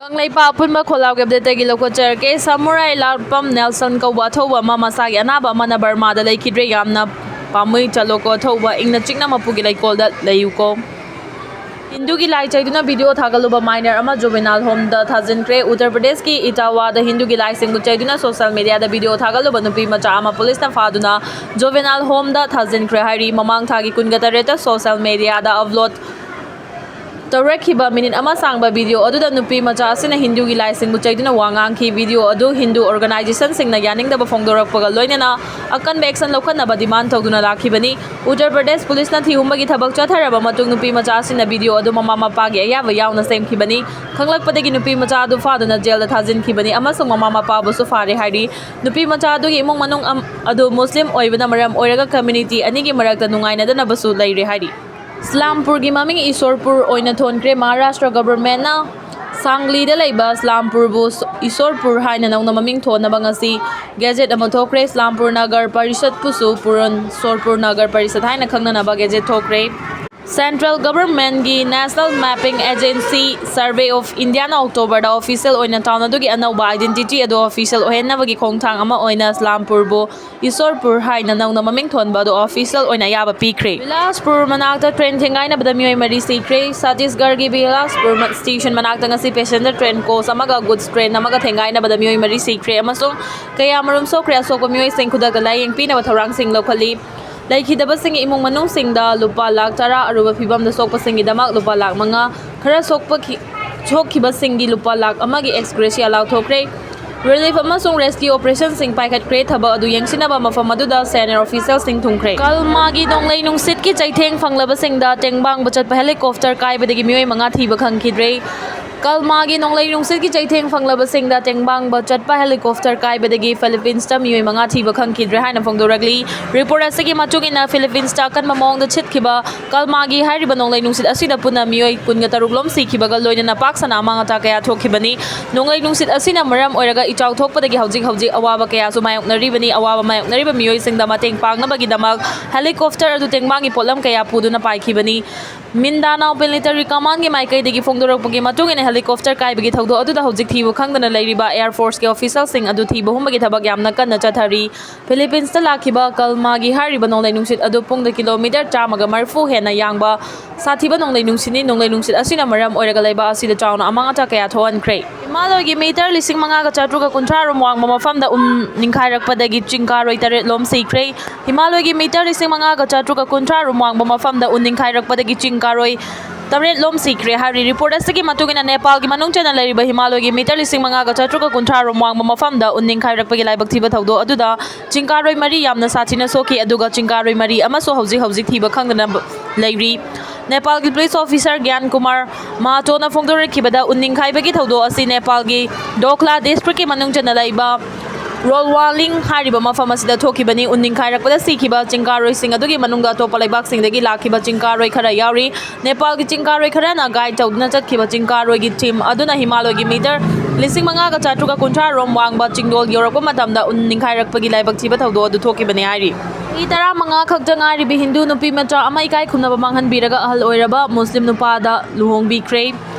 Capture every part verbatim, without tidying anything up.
ꯀꯪꯂꯩꯄꯥꯛ ꯑꯄꯨꯟꯕ ꯈꯣꯜꯂꯥꯎꯒꯤ ꯑꯞꯗꯦꯠꯇꯒꯤ ꯂꯧꯈꯠꯆꯔꯛꯀꯦ꯫ ꯁꯥꯃꯨꯔꯥꯏ ꯂꯥꯠꯄꯝ ꯅꯦꯜꯁꯟ ꯀꯧꯕ ꯑꯊꯧꯕ ꯑꯃ ꯃꯁꯥꯒꯤ ꯑꯅꯥꯕ ꯑꯃꯅ ꯕꯔꯃꯥꯗ ꯂꯩꯈꯤꯗ꯭ꯔꯦ꯫ ꯌꯥꯝꯅ ꯄꯥꯝꯃꯨꯏ꯫ ꯆꯠꯂꯣꯀꯣ ꯑꯊꯧꯕ ꯏꯪꯅ ꯆꯤꯛꯅ ꯃꯄꯨꯒꯤ ꯂꯩꯀꯣꯜꯗ ꯂꯩꯌꯨꯀꯣ꯫ ꯍꯤꯟꯗꯨꯒꯤ ꯂꯥꯏ ꯆꯩꯗꯨꯅ ꯚꯤꯗꯤꯑꯣ ꯊꯥꯒꯠꯂꯨꯕ ꯃꯥꯏꯅꯔ ꯑꯃ ꯖꯨꯕꯦꯅꯥꯏꯜ ꯍꯣꯝꯗ ꯊꯥꯖꯤꯟꯈ꯭ꯔꯦ꯫ ꯎꯠꯇꯔ ꯄ꯭ꯔꯗꯦꯁꯀꯤ ꯏꯇꯥꯋꯥꯗ ꯍꯤꯟꯗꯨꯒꯤ ꯂꯥꯏꯁꯤꯡꯕꯨ ꯆꯩꯗꯨꯅ ꯁꯣꯁꯦꯜ ꯃꯤꯗꯤꯌꯥꯗ ꯚꯤꯗꯤꯑꯣ ꯊꯥꯒꯠꯂꯨꯕ ꯅꯨꯄꯤ ꯃꯆꯥ ꯑꯃ ꯄꯨꯂꯤꯁꯅ ꯐꯥꯗꯨꯅ ꯖꯨꯕꯦꯅꯥꯏꯜ ꯍꯣꯝꯗ ꯊꯥꯖꯤꯟꯈ꯭ꯔꯦ ꯍꯥꯏꯔꯤ꯫ ꯃꯃꯥꯡ ꯊꯥꯒꯤ ꯀꯨꯟꯒ ꯇꯔꯦꯠꯇ ꯁꯣꯁꯦꯜ ꯃꯤꯗꯤꯌꯥꯗ ꯑꯞꯂꯣꯗ ꯇꯧꯔꯛꯈꯤꯕ ꯃꯤꯅꯤꯠ ꯑꯃ ꯁꯥꯡꯕ ꯚꯤꯗꯤꯑꯣ ꯑꯗꯨꯗ ꯅꯨꯄꯤ ꯃꯆꯥ ꯑꯁꯤꯅ ꯍꯤꯟꯗꯨꯒꯤ ꯂꯥꯏꯁꯤꯡꯕꯨ ꯆꯩꯗꯨꯅ ꯋꯥ ꯉꯥꯡꯈꯤ꯫ ꯚꯤꯗꯤꯑꯣ ꯑꯗꯨ ꯍꯤꯟꯗꯨ ꯑꯣꯔꯒꯅꯥꯏꯖꯦꯁꯟꯁꯤꯡꯅ ꯌꯥꯅꯤꯡꯗꯕ ꯐꯣꯡꯗꯣꯔꯛꯄꯒ ꯂꯣꯏꯅꯅ ꯑꯀꯟꯕ ꯑꯦꯛꯁꯟ ꯂꯧꯈꯠꯅꯕ ꯗꯤꯃꯥꯟ ꯇꯧꯗꯨꯅ ꯂꯥꯛꯈꯤꯕꯅꯤ꯫ ꯎꯠꯇꯔ ꯄ꯭ꯔꯗꯦꯁ ꯄꯨꯂꯤꯁꯅ ꯊꯤꯍꯨꯝꯕꯒꯤ ꯊꯕꯛ ꯆꯠꯊꯔꯕ ꯃꯇꯨꯡ ꯅꯨꯄꯤ ꯃꯆꯥ ꯑꯁꯤꯅ ꯚꯤꯗꯤꯑꯣ ꯑꯗꯨ ꯃꯃꯥ ꯃꯄꯥꯒꯤ ꯑꯌꯥꯕ ꯌꯥꯎꯅ ꯁꯦꯝꯈꯤꯕꯅꯤ꯫ ꯈꯪꯂꯛꯄꯗꯒꯤ ꯅꯨꯄꯤ ꯃꯆꯥ ꯑꯗꯨ ꯐꯥꯗꯨꯅ ꯖꯦꯜꯗ ꯊꯥꯖꯤꯟꯈꯤꯕꯅꯤ ꯑꯃꯁꯨꯡ ꯃꯃꯥ ꯃꯄꯥꯕꯨꯁꯨ ꯐꯥꯔꯦ ꯍꯥꯏꯔꯤ꯫ ꯅꯨꯄꯤ ꯃꯆꯥ ꯑꯗꯨꯒꯤ ꯏꯃꯨꯡ ꯃꯅꯨꯡ ꯑꯝ-, ꯑꯗꯨ ꯃꯨꯁꯂꯤꯝ ꯑꯣꯏꯕꯅ ꯃꯔꯝ ꯑꯣꯏꯔꯒ ꯀꯝꯃ꯭ꯌꯨꯅꯤꯇꯤ ꯑꯅꯤꯒꯤ ꯃꯔꯛꯇ ꯅꯨꯡꯉꯥꯏꯅꯗꯅꯕꯁꯨ ꯂꯩꯔꯦ ꯍꯥꯏꯔꯤ꯫ ꯏꯁꯂꯥꯝꯄꯨꯔꯒꯤ ꯃꯃꯤꯡ ꯏꯁꯣꯔꯄꯨꯔ ꯑꯣꯏꯅ ꯊꯣꯟꯈ꯭ꯔꯦ꯫ ꯃꯍꯥꯔꯥꯁꯇ꯭ꯔ ꯒꯚꯔꯟꯃꯦꯟꯠꯅ ꯁꯥꯡꯂꯤꯗ ꯂꯩꯕ ꯏꯁꯂꯥꯝꯄꯨꯔꯕꯨ ꯏꯁꯣꯔꯄꯨꯔ ꯍꯥꯏꯅ ꯅꯧꯅ ꯃꯃꯤꯡ ꯊꯣꯟꯅꯕ ꯉꯁꯤ ꯒꯦꯖꯦꯠ ꯑꯃ ꯊꯣꯛꯈ꯭ꯔꯦ꯫ ꯏꯁꯂꯥꯝꯄꯨꯔ ꯅꯒꯔ ꯄꯔꯤꯁꯠꯄꯨꯁꯨ ꯄꯨꯔꯟ ꯁꯣꯔꯄꯨꯔ ꯅꯒꯔ ꯄꯔꯤꯁꯠ ꯍꯥꯏꯅ ꯈꯪꯅꯅꯕ ꯒꯦꯖꯦꯠ ꯊꯣꯛꯈ꯭ꯔꯦ꯫ ꯁꯦꯟꯇ꯭ꯔꯦꯜ ꯒꯚꯔꯟꯃꯦꯟꯠꯀꯤ National Mapping Agency, Survey of Indiaꯅ ꯑꯣꯛꯇꯣꯕꯔꯗ ꯑꯣꯐꯤꯁꯤꯌꯦꯜ ꯑꯣꯏꯅ ꯇꯥꯎꯟ ꯑꯗꯨꯒꯤ ꯑꯅꯧꯕ ꯑꯥꯏꯗꯦꯟꯇꯤꯇꯤ ꯑꯗꯨ ꯑꯣꯐꯤꯁꯤꯌꯦꯜ ꯑꯣꯏꯍꯟꯅꯕꯒꯤ ꯈꯣꯡꯊꯥꯡ ꯑꯃ ꯑꯣꯏꯅ ꯏꯁꯂꯥꯝꯄꯨꯔꯕꯨ ꯏꯁꯣꯔꯄꯨꯔ ꯍꯥꯏꯅ ꯅꯧꯅ ꯃꯃꯤꯡ ꯊꯣꯟꯕ ꯑꯗꯨ ꯑꯣꯐꯤꯁꯤꯌꯦꯜ ꯑꯣꯏꯅ ꯑꯌꯥꯕ ꯄꯤꯈ꯭ꯔꯦ꯫ ꯕꯤꯂꯥꯁꯄꯨꯔ ꯃꯅꯥꯛꯇ ꯇ꯭ꯔꯦꯟ ꯊꯦꯡꯒꯥꯏꯅꯕꯗ ꯃꯤꯑꯣꯏ ꯃꯔꯤ ꯁꯤꯈ꯭ꯔꯦ꯫ ꯁꯇꯤꯁꯒꯔꯒꯤ ꯕꯤꯂꯥꯁꯄꯨꯔ ꯃ-, ꯁ꯭ꯇꯦꯁꯟ ꯃꯅꯥꯛꯇ ꯉꯁꯤ ꯄꯦꯁꯦꯟꯖꯔ ꯇ꯭ꯔꯦꯟ ꯀꯣꯆ ꯑꯃꯒ ꯒꯨꯗꯁ ꯇ꯭ꯔꯦꯟ ꯑꯃꯒ ꯊꯦꯡꯒꯥꯏꯅꯕꯗ ꯃꯤꯑꯣꯏ ꯃꯔꯤ ꯁꯤꯈ꯭ꯔꯦ ꯑꯃꯁꯨꯡ ꯀꯌꯥꯃꯔꯨꯝ ꯁꯣꯛꯈ꯭ꯔꯦ꯫ ꯑꯁꯣꯛꯄ ꯃꯤꯑꯣꯏꯁꯤꯡ ꯈꯨꯗꯛꯇ ꯂꯥꯌꯦꯡ ꯄꯤꯅꯕ ꯊꯧꯔꯥꯡꯁꯤꯡ ꯂꯧꯈꯠꯂꯤ꯫ ꯂꯩꯈꯤꯗꯕꯁꯤꯡꯒꯤ ꯏꯃꯨꯡ ꯃꯅꯨꯡꯁꯤꯡꯗ ꯂꯨꯄꯥ ꯂꯥꯈ ꯇꯔꯥ, ꯑꯔꯨꯕ ꯐꯤꯕꯝꯗ ꯁꯣꯛꯄꯁꯤꯡꯒꯤꯗꯃꯛ ꯂꯨꯄꯥ ꯂꯥꯈ ꯃꯉꯥ, ꯈꯔ ꯁꯣꯛꯄ ꯈꯤ-, ꯁꯣꯛꯈꯤꯕꯁꯤꯡꯒꯤ ꯂꯨꯄꯥ ꯂꯥꯈ ꯑꯃꯒꯤ ꯑꯦꯛꯁ ꯒ꯭ꯔꯦꯁꯤꯌꯥ ꯂꯥꯎꯊꯣꯛꯈ꯭ꯔꯦ꯫ ꯔꯤꯂꯤꯐ ꯑꯃꯁꯨꯡ ꯔꯦꯁꯀ꯭ꯌꯨ ꯑꯣꯄꯔꯦꯁꯟꯁꯤꯡ ꯄꯥꯏꯈꯠꯈ꯭ꯔꯦ꯫ ꯊꯕꯛ ꯑꯗꯨ ꯌꯦꯡꯁꯤꯟꯅꯕ ꯃꯐꯝ ꯑꯗꯨꯗ ꯁꯦꯅꯤꯌꯔ ꯑꯣꯐꯤꯁꯤꯌꯦꯜꯁꯤꯡ ꯊꯨꯡꯈ꯭ꯔꯦ꯫ ꯀꯜꯃꯥꯒꯤ ꯅꯣꯡꯂꯩ ꯅꯨꯡꯁꯤꯠꯀꯤ ꯆꯩꯊꯦꯡ ꯐꯪꯂꯕꯁꯤꯡꯗ ꯇꯦꯡꯕꯥꯡꯕ ꯆꯠꯄ ꯍꯦꯂꯤꯀꯣꯞꯇꯔ ꯀꯥꯏꯕꯗꯒꯤ ꯃꯤꯑꯣꯏ ꯃꯉꯥ ꯊꯤꯕ ꯈꯪꯈꯤꯗ꯭ꯔꯦ꯫ ꯀꯜꯃꯥꯒꯤ ꯅꯣꯡꯂꯩ ꯅꯨꯡꯁꯤꯠꯀꯤ ꯆꯩꯊꯦꯡ ꯐꯪꯂꯕꯁꯤꯡꯗ ꯇꯦꯡꯕꯥꯡꯕ ꯆꯠꯄ ꯍꯦꯂꯤꯀꯣꯞꯇꯔ ꯀꯥꯏꯕꯗꯒꯤ ꯐꯤꯂꯤꯄꯤꯟꯁꯇ ꯃꯤꯑꯣꯏ ꯃꯉꯥ ꯊꯤꯕ ꯈꯪꯈꯤꯗ꯭ꯔꯦ ꯍꯥꯏꯅ ꯐꯣꯡꯗꯣꯔꯛꯂꯤ꯫ ꯔꯤꯄꯣꯔꯠ ꯑꯁꯤꯒꯤ ꯃꯇꯨꯡ ꯏꯟꯅ, ꯐꯤꯂꯤꯄꯤꯟꯁꯇ ꯑꯀꯟꯕ ꯃꯑꯣꯡꯗ ꯁꯤꯠꯈꯤꯕ ꯀꯜꯃꯥꯒꯤ ꯍꯥꯏꯔꯤꯕ ꯅꯣꯡꯂꯩ ꯅꯨꯡꯁꯤꯠ ꯑꯁꯤꯗ ꯄꯨꯟꯅ ꯃꯤꯑꯣꯏ ꯀꯨꯟꯒ ꯇꯔꯨꯛ ꯂꯣꯝ ꯁꯤꯈꯤꯕꯒ ꯂꯣꯏꯅꯅ ꯄꯥꯛ ꯁꯟꯅ ꯑꯃꯥꯡ ꯑꯇꯥ ꯀꯌꯥ ꯊꯣꯛꯈꯤꯕꯅꯤ꯫ ꯅꯣꯡꯂꯩ ꯅꯨꯡꯁꯤꯠ ꯑꯁꯤꯅ ꯃꯔꯝ ꯑꯣꯏꯔꯒ ꯏꯆꯥꯎ ꯊꯣꯛꯄꯗꯒꯤ ꯍꯧꯖꯤꯛ ꯍꯧꯖꯤꯛ ꯑꯋꯥꯕ ꯀꯌꯥꯁꯨ ꯃꯥꯌꯣꯛꯅꯔꯤꯕꯅꯤ꯫ ꯑꯋꯥꯕ ꯃꯥꯌꯣꯛꯅꯔꯤꯕ ꯃꯤꯑꯣꯏꯁꯤꯡꯗ ꯃꯇꯦꯡ ꯄꯥꯡꯅꯕꯒꯤꯗꯃꯛ ꯍꯦꯂꯤꯀꯣꯞꯇꯔ ꯑꯗꯨ ꯇꯦꯡꯕꯥꯡꯒꯤ ꯄꯣꯠꯂꯝ ꯀꯌꯥ ꯄꯨꯗꯨꯅ ꯄꯥꯏꯈꯤꯕꯅꯤ꯫ ꯃꯤꯟꯗꯥꯅꯥꯎ ꯃꯤꯂꯤꯇꯔꯤ ꯀꯃꯥꯟꯒꯤ ꯃꯥꯏꯀꯩꯗꯒꯤ ꯐꯣꯡꯗꯣꯔꯛꯄꯒꯤ ꯃꯇꯨꯡ ꯏꯟꯅ, ꯍꯦꯂꯤꯀꯣꯞꯇꯔ ꯀꯥꯏꯕꯒꯤ ꯊꯧꯗꯣꯛ ꯑꯗꯨꯗ ꯍꯧꯖꯤꯛ ꯊꯤꯕ ꯈꯪꯗꯅ ꯂꯩꯔꯤꯕ ꯑꯦꯌꯔ ꯐꯣꯔꯁꯀꯤ ꯑꯣꯐꯤꯁꯔꯁꯤꯡ ꯑꯗꯨ ꯊꯤꯕ ꯍꯨꯝꯕꯒꯤ ꯊꯕꯛ ꯌꯥꯝꯅ ꯀꯟꯅ ꯆꯠꯊꯔꯤ꯫ ꯐꯤꯂꯤꯄꯤꯟꯁꯇ ꯂꯥꯛꯈꯤꯕ ꯀꯜꯃꯥꯒꯤ ꯍꯥꯏꯔꯤꯕ ꯅꯣꯡꯂꯩ ꯅꯨꯡꯁꯤꯠ ꯑꯗꯨ ꯄꯨꯡꯗ ꯀꯤꯂꯣꯃꯤꯇꯔ ꯆꯥꯝꯃꯒ ꯃꯔꯤꯐꯨ ꯍꯦꯟꯅ ꯌꯥꯡꯕ ꯁꯥꯊꯤꯕ ꯅꯣꯡꯂꯩ ꯅꯨꯡꯁꯤꯠꯅꯤ꯫ ꯅꯣꯡꯂꯩ ꯅꯨꯡꯁꯤꯠ ꯑꯁꯤꯅ ꯃꯔꯝ ꯑꯣꯏꯔꯒ ꯂꯩꯕꯥꯛ ꯑꯁꯤꯗ ꯆꯥꯎꯅ ꯑꯃꯥꯡ ꯑꯇꯥ ꯀꯌꯥ ꯊꯣꯛꯍꯟꯈ꯭ꯔꯦ꯫ ꯍꯤꯃꯥꯂꯣꯏꯒꯤ ꯃꯤꯇꯔ ꯂꯤꯁꯤꯡ ꯃꯉꯥꯒ ꯆꯥꯇ꯭ꯔꯨꯛꯀ ꯀꯨꯟꯊ꯭ꯔꯥ ꯔꯣꯝ ꯋꯥꯡꯕ ꯃꯐꯝꯗ ꯎꯟ ꯅꯤꯡꯈꯥꯏꯔꯛꯄꯗꯒꯤ ꯆꯤꯡ ꯀꯥꯔꯣꯏ ꯇꯔꯦꯠ ꯂꯣꯝ ꯁꯤꯈ꯭ꯔꯦ꯫ ꯍꯤꯃꯥꯂꯣꯏꯒꯤ ꯃꯤꯇꯔ ꯂꯤꯁꯤꯡ ꯃꯉꯥꯒ ꯆꯥꯇ꯭ꯔꯨꯛꯀ ꯀꯨꯟꯊ꯭ꯔꯥ ꯔꯣꯝ ꯋꯥꯡꯕ ꯃꯐꯝꯗ ꯎꯟ ꯅꯤꯡꯈꯥꯏꯔꯛꯄꯗꯒꯤ ꯆꯤꯡ ꯀꯥꯔꯣꯏ ꯇꯔꯦꯠ ꯂꯣꯝ ꯁꯤꯈ꯭ꯔꯦ ꯍꯥꯏꯔꯤ꯫ ꯔꯤꯄꯣꯔꯠ ꯑꯁꯤꯒꯤ ꯃꯇꯨꯡ ꯏꯟꯅ, ꯅꯦꯄꯥꯜꯒꯤ ꯃꯅꯨꯡ ꯆꯟꯅ ꯂꯩꯔꯤꯕ ꯍꯤꯃꯥꯂꯣꯏꯒꯤ ꯃꯤꯇꯔ ꯂꯤꯁꯤꯡ ꯃꯉꯥꯒ ꯆꯥꯇ꯭ꯔꯨꯛꯀ ꯀꯨꯟꯊ꯭ꯔꯥ ꯔꯣꯝ ꯋꯥꯡꯕ ꯃꯐꯝꯗ ꯎꯟ ꯅꯤꯡꯈꯥꯏꯔꯛꯄꯒꯤ ꯂꯥꯏꯕꯛ ꯊꯤꯕ ꯊꯧꯗꯣꯛ ꯑꯗꯨꯗ ꯆꯤꯡ ꯀꯥꯔꯣꯏ ꯃꯔꯤ ꯌꯥꯝꯅ ꯁꯥꯊꯤꯅ ꯁꯣꯛꯈꯤ, ꯑꯗꯨꯒ ꯆꯤꯡ ꯀꯥꯔꯣꯏ ꯃꯔꯤ ꯑꯃꯁꯨ ꯍꯧꯖꯤꯛ ꯍꯧꯖꯤꯛ ꯊꯤꯕ ꯈꯪꯗꯅ ꯂꯩꯔꯤ꯫ ꯅꯦꯄꯥꯜꯒꯤ ꯄꯨꯂꯤꯁ ꯑꯣꯐꯤꯁꯔ ꯒ꯭ꯌꯥꯟ ꯀꯨꯃꯥꯔ ꯃꯍꯥꯇꯣꯅ ꯐꯣꯡꯗꯣꯔꯛꯈꯤꯕꯗ, ꯎꯟ ꯅꯤꯡꯈꯥꯏꯕꯒꯤ ꯊꯧꯗꯣꯛ ꯑꯁꯤ ꯅꯦꯄꯥꯜꯒꯤ ꯗꯣꯈ꯭ꯂꯥ ꯗꯤꯁꯇ꯭ꯔꯤꯛꯀꯤ ꯃꯅꯨꯡ ꯆꯟꯅ ꯂꯩꯕ ꯔꯣꯜꯋꯥꯂꯤꯡ ꯍꯥꯏꯔꯤꯕ ꯃꯐꯝ ꯑꯁꯤꯗ ꯊꯣꯛꯈꯤꯕꯅꯤ꯫ ꯎꯟ ꯅꯤꯡꯈꯥꯏꯔꯛꯄꯗ ꯁꯤꯈꯤꯕ ꯆꯤꯡꯀꯥꯔꯣꯏꯁꯤꯡ ꯑꯗꯨꯒꯤ ꯃꯅꯨꯡꯗ ꯑꯇꯣꯞꯄ ꯂꯩꯕꯥꯛꯁꯤꯡꯗꯒꯤ ꯂꯥꯛꯈꯤꯕ ꯆꯤꯡꯀꯥꯔꯣꯏ ꯈꯔ ꯌꯥꯎꯔꯤ꯫ ꯅꯦꯄꯥꯜꯒꯤ ꯆꯤꯡꯀꯥꯔꯣꯏ ꯈꯔꯅ ꯒꯥꯏꯗ ꯇꯧꯗꯨꯅ ꯆꯠꯈꯤꯕ ꯆꯤꯡꯀꯥꯔꯣꯏꯒꯤ ꯇꯤꯝ ꯑꯗꯨꯅ ꯍꯤꯃꯥꯂꯣꯏꯒꯤ ꯃꯤꯇꯔ ꯂꯤꯁꯤꯡ ꯃꯉꯥꯒ ꯆꯥꯇ꯭ꯔꯨꯛꯀ ꯀꯨꯟꯊ꯭ꯔꯥ ꯔꯣꯝ ꯋꯥꯡꯕ ꯆꯤꯡꯗꯣꯜ ꯌꯧꯔꯛꯄ ꯃꯇꯝꯗ ꯎꯟ ꯅꯤꯡꯈꯥꯏꯔꯛꯄꯒꯤ ꯂꯥꯏꯕꯛ ꯊꯤꯕ ꯊꯧꯗꯣꯛ ꯑꯗꯨ ꯊꯣꯛꯈꯤꯕꯅꯤ ꯍꯥꯏꯔꯤ꯫ ꯆꯍꯤ ꯇꯔꯥꯃꯉꯥ ꯈꯛꯇ ꯉꯥꯏꯔꯤꯕꯤ ꯍꯤꯟꯗꯨ ꯅꯨꯄꯤ ꯃꯆꯥ ꯑꯃ ꯏꯀꯥꯏ ꯈꯨꯝꯅꯕ ꯃꯥꯡꯍꯟꯕꯤꯔꯒ ꯑꯍꯜ ꯑꯣꯏꯔꯕ ꯃꯨꯁꯂꯤꯝ ꯅꯨꯄꯥꯗ ꯂꯨꯍꯣꯡꯕꯤꯈ꯭ꯔꯦ꯫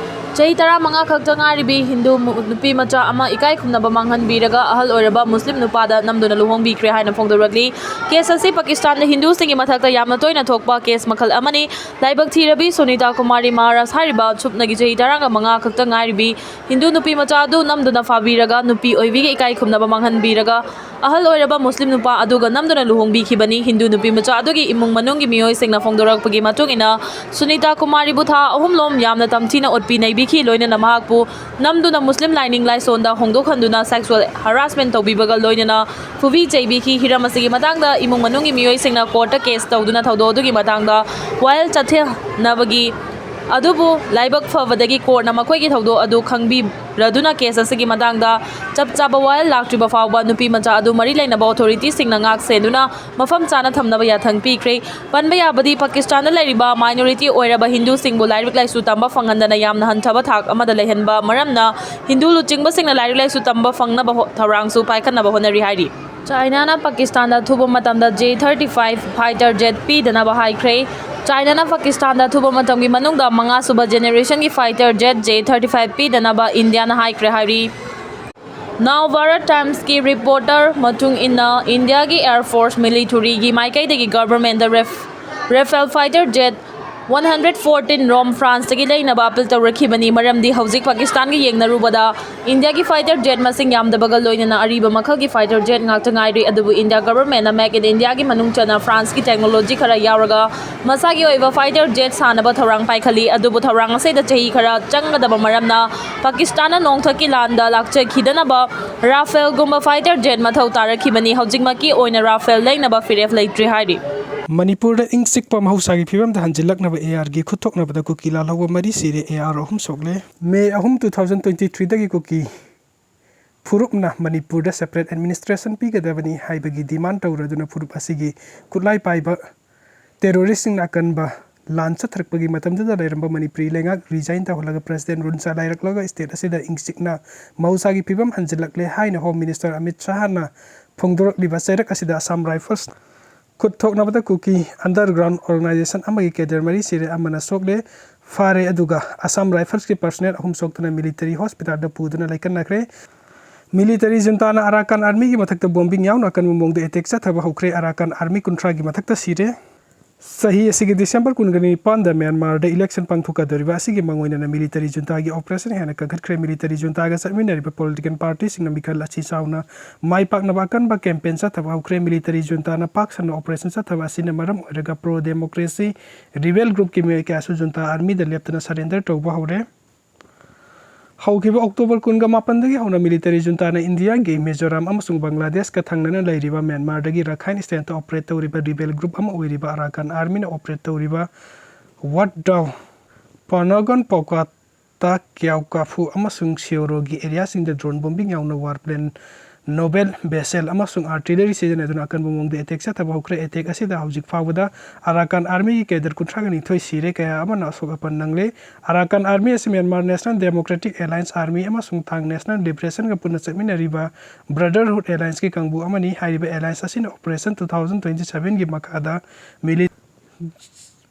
ꯆꯍꯤ ꯇꯔꯥꯃꯉꯥ ꯈꯛꯇ ꯉꯥꯏꯔꯤꯕꯤ ꯍꯤꯟꯗꯨ ꯃꯨ-, ꯅꯨꯄꯤ ꯃꯆꯥ ꯑꯃ ꯏꯀꯥꯏ ꯈꯨꯝꯅꯕ ꯃꯥꯡꯍꯟꯕꯤꯔꯒ ꯑꯍꯜ ꯑꯣꯏꯔꯕ ꯃꯨꯁꯂꯤꯝ ꯅꯨꯄꯥꯗ ꯅꯝꯗꯨꯅ ꯂꯨꯍꯣꯡꯕꯤꯈ꯭ꯔꯦ ꯍꯥꯏꯅ ꯐꯣꯡꯗꯣꯔꯛꯂꯤ꯫ ꯀꯦꯁ ꯑꯁꯤ ꯄꯥꯀꯤꯁꯇꯥꯟꯗ ꯍꯤꯟꯗꯨꯁꯤꯡꯒꯤ ꯃꯊꯛꯇ ꯌꯥꯝꯅ ꯇꯣꯏꯅ ꯊꯣꯛꯄ ꯀꯦꯁ ꯃꯈꯜ ꯑꯃꯅꯤ꯫ ꯂꯥꯏꯕꯛ ꯊꯤꯔꯕꯤ ꯁꯨꯅꯤꯇꯥ ꯀꯨꯃꯥꯔꯤ ꯃꯍꯥꯔꯥꯖ ꯍꯥꯏꯔꯤꯕ ꯁꯨꯞꯅꯒꯤ ꯆꯍꯤ ꯇꯔꯥꯒ ꯃꯉꯥ ꯈꯛꯇ ꯉꯥꯏꯔꯤꯕꯤ ꯍꯤꯟꯗꯨ ꯅꯨꯄꯤ ꯃꯆꯥ ꯑꯗꯨ ꯅꯝꯗꯨꯅ ꯐꯥꯕꯤꯔꯒ ꯅꯨꯄꯤ ꯑꯣꯏꯕꯤꯒꯤ ꯏꯀꯥꯏ ꯈꯨꯝꯅꯕ ꯃꯥꯡꯍꯟꯕꯤꯔꯒ ꯑꯍꯜ ꯑꯣꯏꯔꯕ ꯃꯨꯁꯂꯤꯝ ꯅꯨꯄꯥ ꯑꯗꯨꯒ ꯅꯝꯗꯨꯅ ꯂꯨꯍꯣꯡꯕꯤꯈꯤꯕꯅꯤ꯫ ꯍꯤꯟꯗꯨ ꯅꯨꯄꯤ ꯃꯆꯥ ꯑꯗꯨꯒꯤ ꯏꯃꯨꯡ ꯃꯅꯨꯡꯒꯤ ꯃꯤꯑꯣꯏꯁꯤꯡꯅ ꯐꯣꯡꯗꯣꯔꯛꯄꯒꯤ ꯃꯇꯨꯡ ꯏꯟꯅ, ꯁꯨꯅꯤꯇꯥ ꯀꯨꯃꯥꯔꯤꯕꯨ ꯊꯥ ꯑꯍꯨꯝꯂꯣꯝ ꯌꯥꯝꯅ ꯇꯝꯊꯤꯅ ꯑꯣꯠꯄꯤ ꯅꯩꯕꯤꯈꯤ, ꯂꯣꯏꯅꯅ ꯃꯍꯥꯛꯄꯨ ꯅꯝꯗꯨꯅ ꯃꯨꯁꯂꯤꯝ ꯂꯥꯏꯅꯤꯡ ꯂꯥꯏꯁꯣꯟꯗ ꯍꯣꯡꯗꯣꯛꯍꯟꯗꯨꯅ sexual harassment ꯇꯧꯕꯤꯕꯒ ꯂꯣꯏꯅꯅ ꯐꯨꯕꯤ ꯆꯩꯕꯤꯈꯤ꯫ ꯍꯤꯔꯝ ꯑꯁꯤꯒꯤ ꯃꯇꯥꯡꯗ ꯏꯃꯨꯡ ꯃꯅꯨꯡꯒꯤ ꯃꯤꯑꯣꯏꯁꯤꯡꯅ ꯀꯣꯔꯠꯇ ꯀꯦꯁ ꯇꯧꯗꯨꯅ ꯊꯧꯗꯣꯛ ꯑꯗꯨꯒꯤ ꯃꯇꯥꯡꯗ ꯋꯥꯌꯦꯜ ꯆꯠꯊꯅꯕꯒꯤ, ꯑꯗꯨꯕꯨ ꯂꯥꯏꯕꯛ ꯐꯕꯗꯒꯤ ꯀꯣꯔꯠꯅ ꯃꯈꯣꯏꯒꯤ ꯊꯧꯗꯣꯛ ꯑꯗꯨ ꯈꯪꯕꯤꯔꯗꯨꯅ ꯀꯦꯁ ꯑꯁꯤꯒꯤ ꯃꯇꯥꯡꯗ ꯆꯞ ꯆꯥꯕ ꯋꯥꯌꯦꯜ ꯂꯥꯛꯇ꯭ꯔꯤꯕ ꯐꯥꯎꯕ ꯅꯨꯄꯤ ꯃꯆꯥ ꯑꯗꯨ ꯃꯔꯤ ꯂꯩꯅꯕ ꯑꯣꯊꯣꯔꯤꯇꯤꯁꯤꯡꯅ ꯉꯥꯛ ꯁꯦꯟꯗꯨꯅ ꯃꯐꯝ ꯆꯥꯅ ꯊꯝꯅꯕ ꯌꯥꯊꯪ ꯄꯤꯈ꯭ꯔꯦ꯫ ꯄꯟꯕ ꯌꯥꯕꯗꯤ, ꯄꯥꯀꯤꯁꯇꯥꯟꯗ ꯂꯩꯔꯤꯕ minority ꯑꯣꯏꯔꯕ ꯍꯤꯟꯗꯨꯁꯤꯡꯕꯨ ꯂꯥꯏꯔꯤꯛ ꯂꯥꯏꯁꯨ ꯇꯝꯕ ꯐꯪꯍꯟꯗꯅ ꯌꯥꯝꯅ ꯍꯟꯊꯕ ꯊꯥꯛ ꯑꯃꯗ ꯂꯩꯍꯟꯕ ꯃꯔꯝꯅ ꯍꯤꯟꯗꯨ ꯂꯨꯆꯤꯡꯕꯁꯤꯡꯅ ꯂꯥꯏꯔꯤꯛ ꯂꯥꯏꯁꯨ ꯇꯝꯕ ꯐꯪꯅꯕ ꯍꯣ-, ꯊꯧꯔꯥꯡꯁꯨ ꯄꯥꯏꯈꯠꯅꯕ ꯍꯣꯠꯅꯔꯤ ꯍꯥꯏꯔꯤ꯫ ꯆꯥꯏꯅꯥꯅ ꯄꯥꯀꯤꯁꯇꯥꯟꯗ ꯑꯊꯨꯕ ꯃꯇꯝꯗ J thirty five fighter jet ꯄꯤꯗꯅꯕ ꯍꯥꯏꯈ꯭ꯔꯦ꯫ ꯆꯥꯏꯅꯥꯅ ꯄꯥꯀꯤꯁꯇꯥꯟꯗ ꯑꯊꯨꯕ ꯃꯇꯝꯒꯤ ꯃꯅꯨꯡꯗ ꯃꯉꯥꯁꯨꯕ ꯖꯦꯅꯦꯔꯦꯁꯟꯒꯤ fighter jet J thirty five ꯄꯤꯗꯅꯕ ꯏꯟꯗꯤꯌꯥꯅ ꯍꯥꯏꯈ꯭ꯔꯦ ꯍꯥꯏꯔꯤ꯫ ꯅꯥꯎ ꯚꯥꯔꯠ ꯇꯥꯏꯝꯁꯀꯤ ꯔꯤꯄꯣꯔꯇꯔ ꯃꯇꯨꯡ ꯏꯟꯅ, ꯏꯟꯗꯤꯌꯥꯒꯤ ꯑꯦꯌꯔ ꯐꯣꯔꯁ ꯃꯤꯂꯤꯇꯔꯤꯒꯤ ꯃꯥꯏꯀꯩꯗꯒꯤ ꯒꯚꯔꯟꯃꯦꯟꯗ ꯔꯦꯐ-, Rafale fighter jet one hundred fourteen ꯔꯣꯝ ꯐ꯭ꯔꯥꯟꯁꯇꯒꯤ ꯂꯩꯅꯕ ꯑꯄꯤꯜ ꯇꯧꯔꯛꯈꯤꯕꯅꯤ, ꯃꯔꯝꯗꯤ ꯍꯧꯖꯤꯛ ꯄꯥꯀꯤꯁꯇꯥꯟꯒ ꯌꯦꯡꯅꯔꯨꯕꯗ ꯏꯟꯗꯤꯌꯥꯒꯤ ꯐꯥꯏꯇꯔ ꯖꯦꯠ ꯃꯁꯤꯡ ꯌꯥꯝꯗꯕꯒ ꯂꯣꯏꯅꯅ ꯑꯔꯤꯕ ꯃꯈꯜꯒꯤ ꯐꯥꯏꯇꯔ ꯖꯦꯠ ꯉꯥꯛꯇ ꯉꯥꯏꯔꯤ꯫ ꯑꯗꯨꯕꯨ ꯏꯟꯗꯤꯌꯥ ꯒꯚꯔꯟꯃꯦꯟꯠꯅ Make in Indiaꯒꯤ ꯃꯅꯨꯡ ꯆꯟꯅ ꯐ꯭ꯔꯥꯟꯁꯀꯤ ꯇꯦꯛꯅꯣꯂꯣꯖꯤ ꯈꯔ ꯌꯥꯎꯔꯒ ꯃꯁꯥꯒꯤ ꯑꯣꯏꯕ ꯐꯥꯏꯇꯔ ꯖꯦꯠ ꯁꯥꯅꯕ ꯊꯧꯔꯥꯡ ꯄꯥꯏꯈꯠꯂꯤ꯫ ꯑꯗꯨꯕꯨ ꯊꯧꯔꯥꯡ ꯑꯁꯤꯗ ꯆꯍꯤ ꯈꯔ ꯆꯪꯒꯗꯕ ꯃꯔꯝꯅ ꯄꯥꯀꯤꯁꯇꯥꯟꯅ ꯅꯣꯡꯊꯛꯀꯤ ꯂꯥꯟꯗ ꯂꯥꯛꯆꯈꯤꯗꯅꯕ ꯔꯥꯐꯦꯜꯒꯨꯝꯕ ꯐꯥꯏꯇꯔ ꯖꯦꯠ ꯃꯊꯧ ꯇꯥꯔꯛꯈꯤꯕꯅꯤ꯫ ꯍꯧꯖꯤꯛꯃꯛꯀꯤ ꯑꯣꯏꯅ ꯔꯥꯐꯦꯜ ꯂꯩꯅꯕ ꯐꯤꯔꯦꯞ ꯂꯩꯇ꯭ꯔꯤ ꯍꯥꯏꯔꯤ꯫ ꯃꯅꯤꯄꯨꯔꯗ ꯏꯪ ꯆꯤꯛꯄ ꯃꯍꯧꯁꯥꯒꯤ ꯐꯤꯕꯝꯗ ꯍꯟꯖꯤꯜꯂꯛꯅꯕ ARꯒꯤ ꯈꯨꯠꯊꯣꯛꯅꯕꯗ ꯀꯨꯀꯤ ꯂꯥꯜꯍꯧꯕ ꯃꯔꯤ ꯁꯤꯔꯦ, AR ꯑꯍꯨꯝ ꯁꯣꯛꯂꯦ꯫ ꯃꯦ ꯑꯍꯨꯝ, two thousand twenty threeꯗꯒꯤ ꯀꯨꯀꯤ ꯐꯨꯔꯨꯞꯅ ꯃꯅꯤꯄꯨꯔꯗ separate administration ꯄꯤꯒꯗꯕꯅꯤ ꯍꯥꯏꯕꯒꯤ demand ꯇꯧꯔꯗꯨꯅ ꯐꯨꯔꯨꯞ ꯑꯁꯤꯒꯤ ꯈꯨꯠꯂꯥꯏ ꯄꯥꯏꯕ terroristꯁꯤꯡꯅ ꯑꯀꯟꯕ ꯂꯥꯟ ꯆꯠꯊꯔꯛꯄꯒꯤ ꯃꯇꯝꯗꯨꯗ ꯂꯩꯔꯝꯕ ꯃꯅꯤꯄꯨꯔꯤ ꯂꯩꯉꯥꯛ resign ꯇꯧꯍꯜꯂꯒ president rule ꯆꯂꯥꯏꯔꯛꯂꯒ state ꯑꯁꯤꯗ ꯏꯪ ꯆꯤꯛꯅ ꯃꯍꯧꯁꯥꯒꯤ ꯐꯤꯕꯝ ꯍꯟꯖꯤꯜꯂꯛꯂꯦ ꯍꯥꯏꯅ Home Minister ꯑꯃꯤꯠ ꯁꯍꯥꯅ ꯐꯣꯡꯗꯣꯔꯛꯂꯤꯕ ꯆꯩꯔꯛ ꯑꯁꯤꯗ Assam Rifles ꯈꯨꯠ ꯊꯣꯛꯅꯕꯗ ꯀꯨꯀꯤ underground organisation ꯑꯃꯒꯤ cadre ꯃꯔꯤ ꯁꯤꯔꯦ, ꯑꯃꯅ ꯁꯣꯛꯂꯦ, ꯐꯥꯔꯦ, ꯑꯗꯨꯒ Assam Riflesꯀꯤ personnel ꯑꯍꯨꯝ ꯁꯣꯛꯇꯨꯅ military hospitalꯗ ꯄꯨꯗꯨꯅ ꯂꯩꯀꯠꯅꯈ꯭ꯔꯦ꯫ Military juntaꯅ Arakan Armyꯒꯤ ꯃꯊꯛꯇ bombing ꯌꯥꯎꯅ ꯑꯀꯟꯕ ꯃꯑꯣꯡꯗ attack ꯆꯠꯊꯕ ꯍꯧꯈ꯭ꯔꯦ꯫ Arakan Army ꯀꯨꯟꯊ꯭ꯔꯥꯒꯤ ꯃꯊꯛꯇ ꯁꯤꯔꯦ꯫ ꯆꯍꯤ ꯑꯁꯤꯒꯤ December ꯀꯨꯟꯒ ꯅꯤꯄꯥꯟꯗ ꯃ꯭ꯌꯥꯟꯃꯥꯔꯗ election ꯄꯥꯡꯊꯣꯛꯀꯗꯧꯔꯤꯕ ꯑꯁꯤꯒꯤ ꯃꯥꯡꯑꯣꯏꯅꯅ military juntaꯒꯤ operation ꯍꯦꯟꯅ ꯀꯟꯈꯠꯈ꯭ꯔꯦ꯫ Military juntaꯒ ꯆꯠꯃꯤꯟꯅꯔꯤꯕ political partyꯁꯤꯡꯅ ꯃꯤꯈꯜ ꯑꯁꯤ ꯆꯥꯎꯅ ꯃꯥꯏ ꯄꯥꯛꯅꯕ ꯑꯀꯟꯕ campaign ꯆꯠꯊꯕ ꯍꯧꯈ꯭ꯔꯦ꯫ Military juntaꯅ ꯄꯥꯛ ꯁꯟꯅ operation ꯆꯠꯊꯕ ꯑꯁꯤꯅ ꯃꯔꯝ ꯑꯣꯏꯔꯒ pro democracy rebel groupꯀꯤ ꯃꯤꯑꯣꯏ ꯀꯌꯥꯁꯨ junta armyꯗ ꯂꯦꯞꯇꯅ surrender ꯇꯧꯕ ꯍꯧꯔꯦ꯫ ꯍꯧꯈꯤꯕ October ꯀꯨꯟꯒ ꯃꯥꯄꯟꯗꯒꯤ ꯍꯧꯅ military juntaꯅ ꯏꯟꯗꯤꯌꯥꯒꯤ ꯃꯤꯖꯣꯔꯥꯝ ꯑꯃꯁꯨꯡ ꯕꯪꯒ꯭ꯂꯥꯗꯦꯁꯀ ꯊꯪꯅꯅ ꯂꯩꯔꯤꯕ ꯃ꯭ꯌꯥꯟꯃꯥꯔꯗꯒꯤ Rakhine stateꯇ operate ꯇꯧꯔꯤꯕ rebel group ꯑꯃ ꯑꯣꯏꯔꯤꯕ Arakan Armyꯅ operate ꯇꯧꯔꯤꯕ Wat Daw, Panagon, Paukata, Kyaukaphu ꯑꯃꯁꯨꯡ Seorogi areaꯁꯤꯡꯗ drone bombing ꯌꯥꯎꯅ warplane, naval vessel ꯑꯃꯁꯨꯡ artillery ꯁꯤꯖꯤꯟꯅꯗꯨꯅ ꯑꯀꯟꯕ ꯃꯑꯣꯡꯗ attack ꯆꯠꯊꯕ ꯍꯧꯈ꯭ꯔꯦ꯫ Attack ꯑꯁꯤꯗ ꯍꯧꯖꯤꯛ ꯐꯥꯎꯕꯗ Arakan Armyꯒꯤ cadre ꯀꯨꯟꯊ꯭ꯔꯥꯒ ꯅꯤꯊꯣꯏ ꯁꯤꯔꯦ, ꯀꯌꯥ ꯑꯃꯅ ꯑꯁꯣꯛ ꯑꯄꯟ ꯅꯪꯂꯦ꯫ Arakan Army ꯑꯁꯤ Myanmar National Democratic Alliance Army ꯑꯃꯁꯨꯡ Thang National Liberationꯒ ꯄꯨꯟꯅ ꯆꯠꯃꯤꯟꯅꯔꯤꯕ Brotherhood Allianceꯀꯤ ꯀꯥꯡꯕꯨ ꯑꯃꯅꯤ꯫ ꯍꯥꯏꯔꯤꯕ alliance ꯑꯁꯤꯅ Operation two thousand twenty sevenꯒꯤ ꯃꯈꯥꯗ ꯃꯤꯂꯤ-,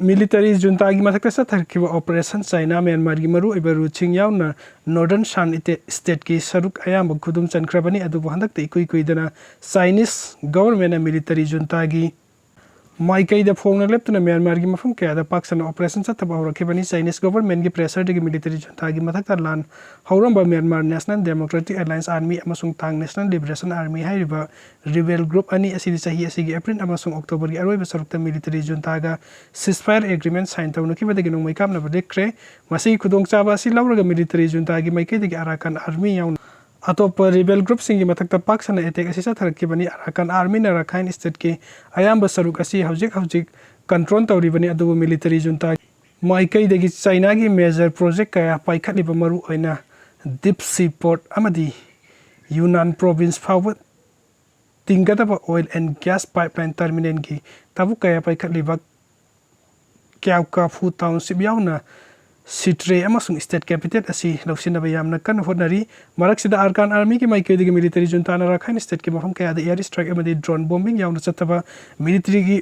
ꯃꯤꯂꯤꯇꯔꯤ ꯖꯨꯟꯇꯥꯒꯤ ꯃꯊꯛꯇ ꯆꯠꯊꯔꯛꯈꯤꯕ ꯑꯣꯄꯔꯦꯁꯟ ꯆꯥꯏꯅꯥ ꯃ꯭ꯌꯥꯟꯃꯥꯔꯒꯤ ꯃꯔꯨꯑꯣꯏꯕ ꯔꯨꯠꯁꯤꯡ ꯌꯥꯎꯅ ꯅꯣꯔꯗꯔꯟ ꯁꯥꯟ ꯏꯇꯦ-, ꯁ꯭ꯇꯦꯠꯀꯤ ꯁꯔꯨꯛ ꯑꯌꯥꯝꯕ ꯈꯨꯗꯨꯝ ꯆꯟꯈ꯭ꯔꯕꯅꯤ꯫ ꯑꯗꯨꯕꯨ ꯍꯟꯗꯛꯇ ꯏꯀꯨꯏ ꯀꯨꯏꯗꯅ ꯆꯥꯏꯅꯤꯁ ꯒꯣꯚꯔꯟꯃꯦꯟꯅ ꯃꯤꯂꯤꯇꯔꯤ ꯖꯨꯟꯇꯥꯒꯤ ꯃꯥꯏꯀꯩꯗ ꯐꯣꯡꯅ ꯂꯦꯞꯇꯨꯅ ꯃ꯭ꯌꯥꯟꯃꯥꯔꯒꯤ ꯃꯐꯝ ꯀꯌꯥꯗ ꯄꯥꯛ ꯁꯟꯅ ꯑꯣꯄꯔꯦꯁꯟ ꯆꯠꯊꯕ ꯍꯧꯔꯛꯈꯤꯕꯅꯤ꯫ ꯆꯥꯏꯅꯤꯁ ꯒꯣꯚꯔꯟꯃꯦꯟꯒꯤ ꯄ꯭ꯔꯦꯁꯔꯗꯒꯤ ꯃꯤꯂꯤꯇꯔꯤ ꯖꯨꯟꯇꯥꯒꯤ ꯃꯊꯛꯇ ꯂꯥꯟ ꯍꯧꯔꯝꯕ Myanmar national democratic alliance army ꯑꯃꯁꯨꯡ ꯇꯥꯡ ꯅꯦꯁꯅꯦꯜ ꯂꯤꯕꯔꯦꯁꯟ ꯑꯥꯔꯃꯤ ꯍꯥꯏꯔꯤꯕ ꯔꯤꯕꯦꯜ ꯒ꯭ꯔꯨꯞ ꯑꯅꯤ ꯑꯁꯤꯗꯤ ꯆꯍꯤ ꯑꯁꯤꯒꯤ ꯑꯦꯄ꯭ꯔꯤꯜ ꯑꯃꯁꯨꯡ ꯑꯣꯛꯇꯣꯕꯔꯒꯤ ꯑꯔꯣꯏꯕ ꯁꯔꯨꯛꯇ ꯃꯤꯂꯤꯇꯔꯤ ꯖꯨꯟꯇꯥꯒ ꯁꯤꯁꯐꯥꯌꯔ ꯑꯦꯒ꯭ꯔꯤꯃꯦꯟ ꯁꯥꯏꯟ ꯇꯧꯅꯈꯤꯕꯗꯒꯤ ꯅꯣꯡꯃꯩ ꯀꯥꯞꯅꯕ ꯂꯦꯞꯈ꯭ꯔꯦ꯫ ꯃꯁꯤꯒꯤ ꯈꯨꯗꯣꯡꯆꯥꯕ ꯑꯁꯤ ꯂꯧꯔꯒ ꯃꯤꯂꯤꯇꯔꯤ ꯖꯨꯟꯇꯥꯒꯤ ꯃꯥꯏꯀꯩꯗꯒꯤ ꯑꯔꯥꯀꯥꯟ ꯑꯥꯔꯃꯤ ꯌꯥꯎꯅ ꯑꯇꯣꯞꯄ ꯔꯤꯕꯦꯜ ꯒ꯭ꯔꯨꯞꯁꯤꯡꯒꯤ ꯃꯊꯛꯇ ꯄꯥꯛ ꯁꯟꯅ ꯑꯦꯇꯦꯛ ꯑꯁꯤ ꯆꯠꯊꯔꯛꯈꯤꯕꯅꯤ꯫ ꯑꯔꯥꯀꯥꯟ ꯑꯥꯔꯃꯤꯅ ꯔꯥꯈꯥꯏꯟ ꯁ꯭ꯇꯦꯠꯀꯤ ꯑꯌꯥꯝꯕ ꯁꯔꯨꯛ ꯑꯁꯤ ꯍꯧꯖꯤꯛ ꯍꯧꯖꯤꯛ ꯀꯟꯇ꯭ꯔꯣꯜ ꯇꯧꯔꯤꯕꯅꯤ, ꯑꯗꯨꯕꯨ ꯃꯤꯂꯤꯇꯔꯤ ꯖꯨꯟꯇꯥ ꯃꯥꯏꯀꯩꯗꯒꯤ ꯆꯥꯏꯅꯥꯒꯤ ꯃꯦꯖꯔ ꯄ꯭ꯔꯣꯖꯦꯛ ꯀꯌꯥ ꯄꯥꯏꯈꯠꯂꯤꯕ, ꯃꯔꯨꯑꯣꯏꯅ ꯗꯤꯞ ꯁꯤ ꯄꯣꯔꯠ ꯑꯃꯗꯤ ꯌꯨꯅꯥꯟ ꯄ꯭ꯔꯣꯚꯤꯟꯁ ꯐꯥꯎꯕ ꯇꯤꯡꯒꯗꯕ ꯑꯣꯏꯜ ꯑꯦꯟ ꯒ꯭ꯌꯥꯁ ꯄꯥꯏꯞꯂꯥꯏꯟ ꯇꯔꯃꯤꯅꯦꯜꯒꯤ ꯊꯕꯛ ꯀꯌꯥ ꯄꯥꯏꯈꯠꯂꯤꯕ ꯀ꯭ꯌꯥꯎꯀꯥꯐꯨ ꯇꯥꯎꯟꯁꯤꯞ ꯌꯥꯎꯅ ꯁꯤꯇ꯭ꯔꯦ ꯑꯃꯁꯨꯡ ꯁ꯭ꯇꯦꯠ ꯀꯦꯄꯤꯇꯦꯜ ꯑꯁꯤ ꯂꯧꯁꯤꯟꯅꯕ ꯌꯥꯝꯅ ꯀꯟꯅ ꯍꯣꯠꯅꯔꯤ꯫ ꯃꯔꯛꯁꯤꯗ ꯑꯥꯔꯀꯥꯟ ꯑꯥꯔꯃꯤꯒꯤ ꯃꯥꯏꯀꯩꯗꯒꯤ ꯃꯤꯂꯤꯇꯔꯤ ꯖꯨꯟꯇꯥꯅ ꯔꯥꯈꯥꯏꯟ ꯁ꯭ꯇꯦꯠꯀꯤ ꯃꯐꯝ ꯀꯌꯥꯗ ꯑꯦꯌꯔ ꯁ꯭ꯇ꯭ꯔꯥꯏꯛ ꯑꯃꯗꯤ ꯗ꯭ꯔꯣꯟ ꯕꯣꯝꯕꯤꯡ ꯌꯥꯎꯅ ꯆꯠꯊꯕ ꯃꯤꯂꯤꯇꯔꯤꯒꯤ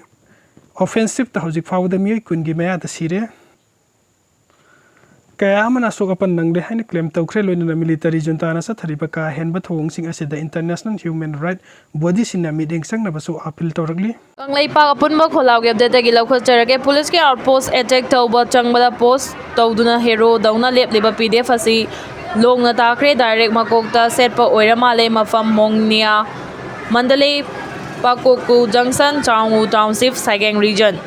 ꯑꯣꯐꯦꯟꯁꯤꯞꯇ ꯍꯧꯖꯤꯛ ꯐꯥꯎꯕꯗ ꯃꯤꯑꯣꯏ ꯀꯨꯟꯒꯤ ꯃꯌꯥꯗ ꯁꯤꯔꯦ꯫ ꯀꯌꯥ ꯑꯃꯅ ꯑꯁꯣꯛ ꯑꯄꯟ ꯅꯪꯂꯦ ꯍꯥꯏꯅ ꯀ꯭ꯂꯦꯝ ꯇꯧꯈ꯭ꯔꯦ꯫ ꯂꯣꯏꯅꯅ ꯃꯤꯂꯤꯇꯔꯤ ꯖꯨꯟꯇꯥꯅ ꯆꯠꯊꯔꯤꯕ ꯀꯥ ꯍꯦꯟꯕ ꯊꯧꯑꯣꯡꯁꯤꯡ ꯑꯁꯤꯗ ꯏꯟꯇꯔꯅꯦꯁꯅꯦꯜ ꯍ꯭ꯌꯨꯃꯦꯟ ꯔꯥꯏꯠ ꯕꯣꯗꯤꯁꯤꯡꯅ ꯃꯤꯠꯌꯦꯡ ꯆꯪꯅꯕꯁꯨ ꯑꯥꯄꯤꯜ ꯇꯧꯔꯛꯂꯤ꯫ ꯀꯪꯂꯩꯄꯥꯛ ꯑꯄꯨꯟꯕ ꯈꯣꯜꯂꯥꯎꯒꯤ ꯑꯞꯗꯦꯠꯇꯒꯤ ꯂꯧꯈꯠꯆꯔꯒꯦ꯫ ꯄꯨꯂꯤꯁꯀꯤ ꯑꯥꯎꯠꯄꯣꯁ ꯑꯦꯇꯦꯛ ꯇꯧꯕ ꯆꯪꯕꯗ ꯄꯣꯁ ꯇꯧꯗꯨꯅ ꯍꯦꯔꯣꯗꯧꯅ ꯂꯦꯞꯂꯤꯕ ꯄꯤ ꯗꯤ ꯑꯦꯐ ꯑꯁꯤ ꯂꯣꯡꯅ ꯇꯥꯈ꯭ꯔꯦ꯫ ꯗꯥꯏꯔꯦꯛ ꯃꯀꯣꯛꯇ ꯁꯦꯠꯄ ꯑꯣꯏꯔ ꯃꯥꯜꯂꯦ꯫ ꯃꯐꯝ ꯃꯣꯡꯅꯤꯌꯥ, ꯃꯟꯗꯂꯦ, ꯄꯥꯀꯣꯀꯨ ꯖꯪꯁꯟ, ꯆꯥꯎꯉꯨ ꯇꯥꯎꯟꯁꯤꯞ, ꯁꯥꯏꯒꯦꯡ ꯔꯤꯖꯟ꯫